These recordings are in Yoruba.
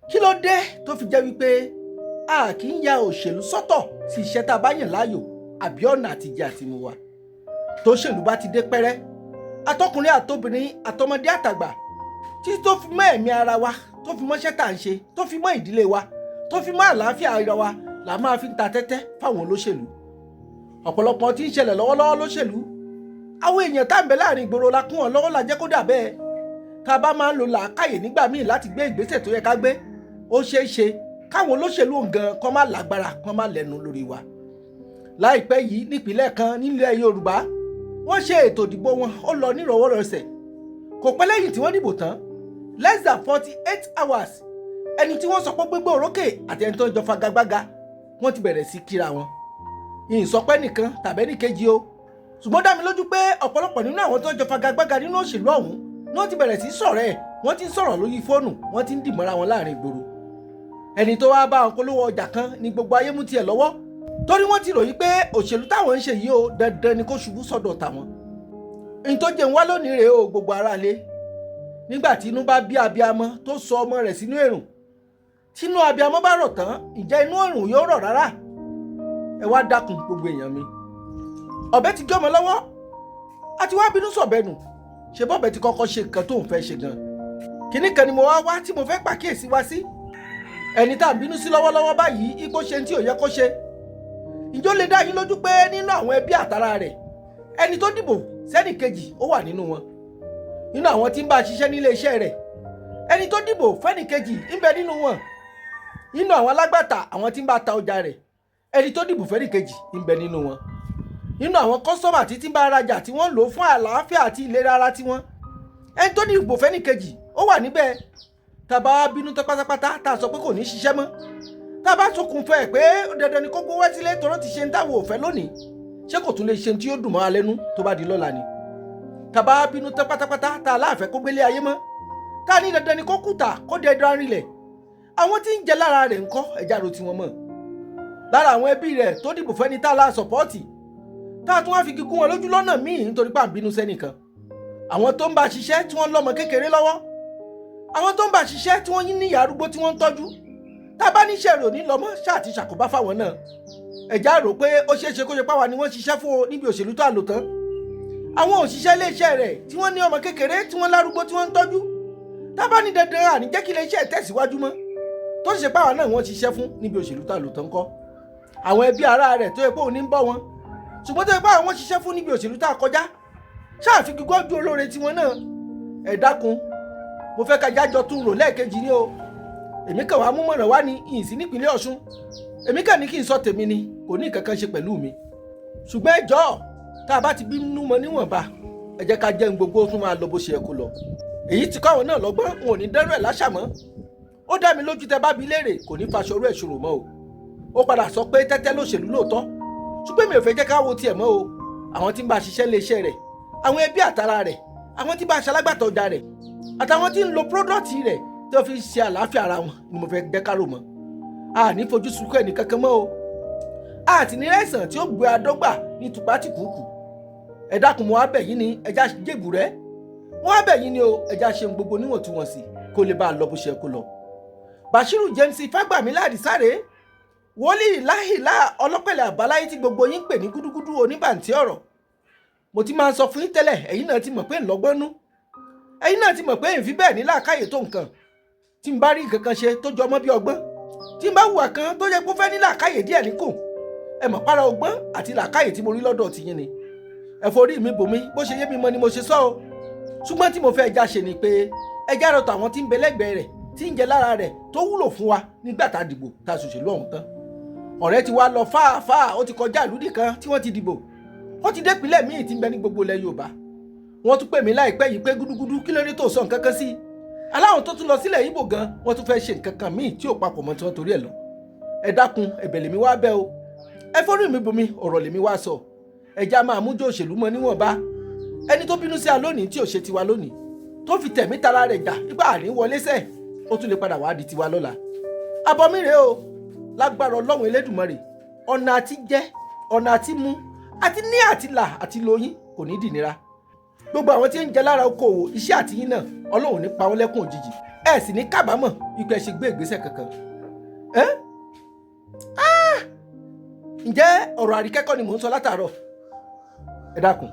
Kí ló dé tó fi jẹ́ wípé a kì í ya òṣèlú sọ́tọ̀ sí iṣẹ́ tá a bá yàn láàyò àbí ọ̀nà àtijẹ àtimu wa? Tóṣèlú bá ti dé pẹ́rẹ́, atọkùnrin àtobìnrin, àtọmọdé àtàgbà, títí tó fi mọ́ ẹ̀mí ara wa, tó fi mọ́ṣẹ́ tá à ń ṣe, tó fi mọ́ ìdílé wa, tó fi mọ́ àlàáfíà ara wa là máa fi ń ta tẹ́tẹ́ fáwọn olóṣèlú. Ọ̀pọ̀lọpọ̀ tí ń ṣẹlẹ̀ lọ́wọ́lọ́wọ́ lóṣèlú, àwọn èèyàn tá à ń bẹ láàrin ìgboro la kún wọn lọ́wọ́, la jẹ́ kó dà bẹ́ẹ̀. Tá a bá máa ń lo làákàyè nígbà míì láti gbé ìgbésẹ̀ tó yẹ ká gbé, ó ṣeé ṣe káwọn olóṣèlú gan kọ́ má lágbára, kọ́ má lẹ́nu lórí wa. Láìpẹ́ yìí, nípìnlẹ̀ kan nílẹ̀ Yorùbá, wọ́n ṣe ètò ìdìbò wọn, ó lọ nírọ̀wọ́rọsẹ̀. Kò pẹ́ lẹ́yìn tí wọ́n dìbò tán, less than 48 hours, ẹni tí wọ́n sọ pé gbégbé òrókè àti ẹni tó ń jọ fagagbága, wọ́n ti bẹ̀rẹ̀ sí kíra wọn. Ìsọpẹ́ nìkan tàbẹ́ nìkejì o, ṣùgbọ́n dá mi lójú pé ọ̀pọ̀lọpọ̀ nínú àwọn tó ń jọ fagagbága nínú òṣèlú ọ̀hún ni wọ́n ti bẹ̀rẹ̀ sí sọ̀rọ̀ ẹ̀, wọ́n ti ń sọ̀rọ̀ lórí fóònù, wọ́n ti ń dìmọ́ra wọn láàrin ìgboro. Ẹni tó wá bá wọn polówó ọjà kan ní gbogbo ayé mú tiẹ̀ lọ́wọ́, torí wọ́n ti ròyìn pé òṣèlú táwọn ń ṣe yìí o, dandan ni kó ṣubú sọ́dọ̀ tàwọn. N tó jẹun wá lónìí rèé o, gbogbo aráalé. Nígbà tí inú bá bí abiamọ tó sọ ọmọ rẹ̀ sínú èrùn, tínú abiamọ bá rọ̀ tán, ǹjẹ́ inú èrùn yóò rọ̀ rárá? Ẹ wá dákun, gbogbo èèyàn mi, ọ̀bẹ ti gé ọmọ lọ́wọ́, àti wá bínú sọ̀bẹ nù. Ṣe bọ́bẹ ti kọ́kọ́ ṣe nǹkan tó ń fẹ́ ṣe gan? Kínní kan ni mo wá wá tí mo fẹ́ pàkíyèsí wá sí. Ẹni tá à ń bínú sí lọ́wọ́lọ́wọ́ báyìí, ipò ṣe tí ò yẹ kó ṣe, ǹjọ́ lè dá yín lójú pé nínú àwọn ẹbí àtàrà rẹ̀, ẹni tó dìbò sẹ́nì kejì ó wà nínú wọn? Nínú àwọn tí ń bá a ṣiṣẹ́ nílé iṣẹ́ rẹ̀, ẹni tó dìbò fẹ́nì kejì ń bẹ nínú wọn? Nínú àwọn alágbàtà, àwọn tí ń bá ta ọjà rẹ̀, ẹni tó dìbò fẹ́nì kejì ń bẹ nínú wọn? Nínú àwọn customer tí ń bá rajà, tí wọ́n lò fún àlàáfíà àti ìlera ara tiwọn, ẹni tó dìbò fẹ́nì kejì ó wà níbẹ̀? Tá a bá bínú tán pátápátá, tá a sọ pé kò ní ṣiṣẹ́ mọ́, tá a bá ṣokùnfẹ́ ẹ̀ pé dandan ni kó gbówó sílé tọ́rọ́ ti ṣe ń táwọn ò fẹ́ lónìí, ṣé kò tún lè ṣe tí yóò dùn mọ́ alẹ́ nú tó bá di lọ́la ni? Tá a bá bínú tán pátápátá, tá a láàfẹ́ kó gbélé ayé mọ́, tá a ní dandan ni kó kùtà, kó dẹdọ arinlẹ̀, àwọn tí ń jẹ lára rẹ̀ ńkọ́? Ẹ̀já ro tiwọn mọ́. Lára àwọn ẹbí rẹ̀ tó dìbò fẹ́ni tá a lá support, tá a tún wá fi gígùn wọn lójú lọ́nà míì nítorí pà ń bínú sẹ́nìkan, àwọn tó ń bá ṣiṣẹ́ tí wọ́n lọ́mọ kékeré lọ́wọ́, àwọn tó ń bá ṣiṣẹ́ tí wọ́n níyà arúgbó tí wọ́n ń tọ́jú, tá a bá níṣẹ́ rò ní lọ́mọ ṣáà ti ṣàkóbá fáwọn náà. Ẹ̀já rò pé ó ṣeé ṣe kó ṣe páwa ni wọ́n ṣiṣẹ́ fún o níbi òṣèlú tó àlò tán. Àwọn òṣìṣẹ́ iléeṣẹ́ rẹ̀ tí wọ́n ní ọmọ kékeré, tí wọ́n lárúgbó tí wọ́n ń tọ́jú, tá a bá ní dandan àní jẹ́ kí iléeṣẹ́ tẹ̀síwájú mọ́, tó ṣe páwa náà wọ́n ṣiṣẹ́ fún níbi òṣèlú tó àlò tán kọ́? Àwọn ẹbí ara rẹ̀ tó yẹ pé òun ní ń bọ́ wọn, ṣùgbọ́n tó yẹ pé àwọn ṣiṣẹ́ fún níbi òṣèlú tá a kọjá, ṣáà fi gbígbọ́ ju olóore tiwọn náà. Ẹ dákun, mo fẹ́ ká jájọ tún rò lẹ́ẹ̀kejì ní o. Èmi kàn wá mú mọ̀ràn wá ní ìyìn sí nípínlẹ̀ Ọ̀ṣun. Èmi kàn ní kí n sọ tèmi ni, kò ní nǹkan kan ṣe pẹ̀lú mi. Ṣùgbọ́n ẹ jọ̀ọ́, tá a bá ti bínú mọ níwọ̀nba, ẹ jẹ́ ká jẹun gbogbo tún máa lọ bó ṣe yẹ kó lọ. Èyí ti kọ́ àwọn náà lọ́gbọ́n, wọn ò ní dẹ́rù ẹ̀ láṣà mọ́. Ó dá mi lójú, tẹ bá bi léèrè, kò ní faṣọ orú ẹ̀ ṣòro mọ́ o. Ó padà sọ pé tẹ́tẹ́ lóṣèlú lóòótọ́, ṣùgbọ́n mi ò fẹ́ jẹ́ ká wo tiẹ̀ mọ́ o. Àwọn tí ń bá a ṣiṣẹ́ léṣẹ́ rẹ̀, àwọn ẹbí àtàrà rẹ̀, àwọn tí bá a ṣalágbàtà ọjà rẹ̀, àtàwọn tí ń lo product rẹ̀ tí wọ́n fi ń ṣe àlàáfíà ara wọn ni mo fẹ́ jẹ́ ká rò mọ́. A ní fojú sunkún ẹnì kankan mọ́ o, a ti ní rẹ́sàn tí ó gbé adọ́gba ní tupátìkùkù. Ẹ dákun, mo wá bẹ̀ yín ni, ẹja jèbù rẹ́, mo wá bẹ̀ yín ni o. Ẹja ṣe gbogbo níwọ̀ntúnwọ̀nsì kó lè bá a lọ bó ṣe kó lọ. Bashiru James Fagbamila Àdìsáré, wòlíì láhìlá ọlọ́pẹ̀lẹ̀ àbáláyé tí gbogbo yín ń pè ní gúdúgúdú oníbàǹtí ọ̀rọ̀. Mo ti máa ń sọ fún yín tẹ́lẹ̀, ẹ̀yin náà ti mọ̀ pé ńlọgbọ́n nú, ẹ̀yin náà ti mọ̀ pé ìfi bẹ́ẹ̀ ní làákàyè tó nǹkan. Tí n bá rí nǹkan kan ṣe tó jọ mọ́ bí ọgbọ́n, tí n bá hùwà kan tó yẹ kó fẹ́ ní làákàyè díẹ̀ níkù, ẹ mọ̀ para ọgbọ́n àti làákàyè tí mo rí lọ́dọ̀ tiyín ni. Ẹ forí mi bò mí, bó ṣe yé mi mọ́ ni mo ṣe sọ o. Ṣùgbọ́n tí mo fẹ́ ẹja ṣe ni pé ẹja rọ tàwọn tí ń bẹ lẹ́gbẹ̀ẹ́ rẹ̀, tí ń jẹ lára rẹ̀, tó wúlò fún wa nígbà tá a dìbò, tá a ṣòṣèlú ọ̀hún tán. Ọ̀rẹ́ ti wá lọ fáàfáà, ó ti kọjá ìlú nìkan tí wọ́n ti dìbò, ó ti dépìnlẹ̀ míì tí ń bẹ ní gbogbo ilẹ̀ Yorùbá. Wọ́n tún pè mí láìpẹ́ yìí pé, "Gúdúgúdú, kí ló dé tó sọ nǹkan kan sí i?" Aláwọn tó tún lọ sílẹ̀ Ìgbò gan, wọ́n tún fẹ́ ṣe nǹkan kan míì tí ò papọ̀ mọ́ tí wọ́n torí ẹ̀ lọ. Ẹ dákun, ẹ̀bẹ̀ lèmi wá bẹ̀ o. Ẹ forí mi bomi, ọ̀rọ̀ lèmi wá sọ. Ẹja máa mújó òṣèlú mọ níwọ̀nba. Ẹni tó bínú sí a lónìí, tí ò ṣe tiwa lónìí, tó fi tẹ̀mí tara rẹ̀ jà nígbà àní wọlé sẹ́ẹ̀, ó tún lè padà wá di tiwa lọ́la. Àbọ̀ mi rèé o. Lágbára Ọlọ́run Elédùmarè, ọ̀nà àti jẹ, ọ̀nà àti mu, àti ní, àti là, àti lóyún kò ní dìnira. Gbogbo àwọn tí ń jẹ lára okòwò iṣẹ́ àtiyín náà, Ọlọ́run ní pa wọ́n lẹ́kùn òjijì. Ẹ sì ní kábàámọ̀ wípé ẹ ṣe gbé ìgbésẹ̀ kankan. Ẹ́ Ah! Ǹjẹ́ ọ̀rọ̀ Àríkẹ́ kọ́ ni mò ń sọ látàárọ̀? Ẹ dákun,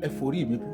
ẹ forí mi bù.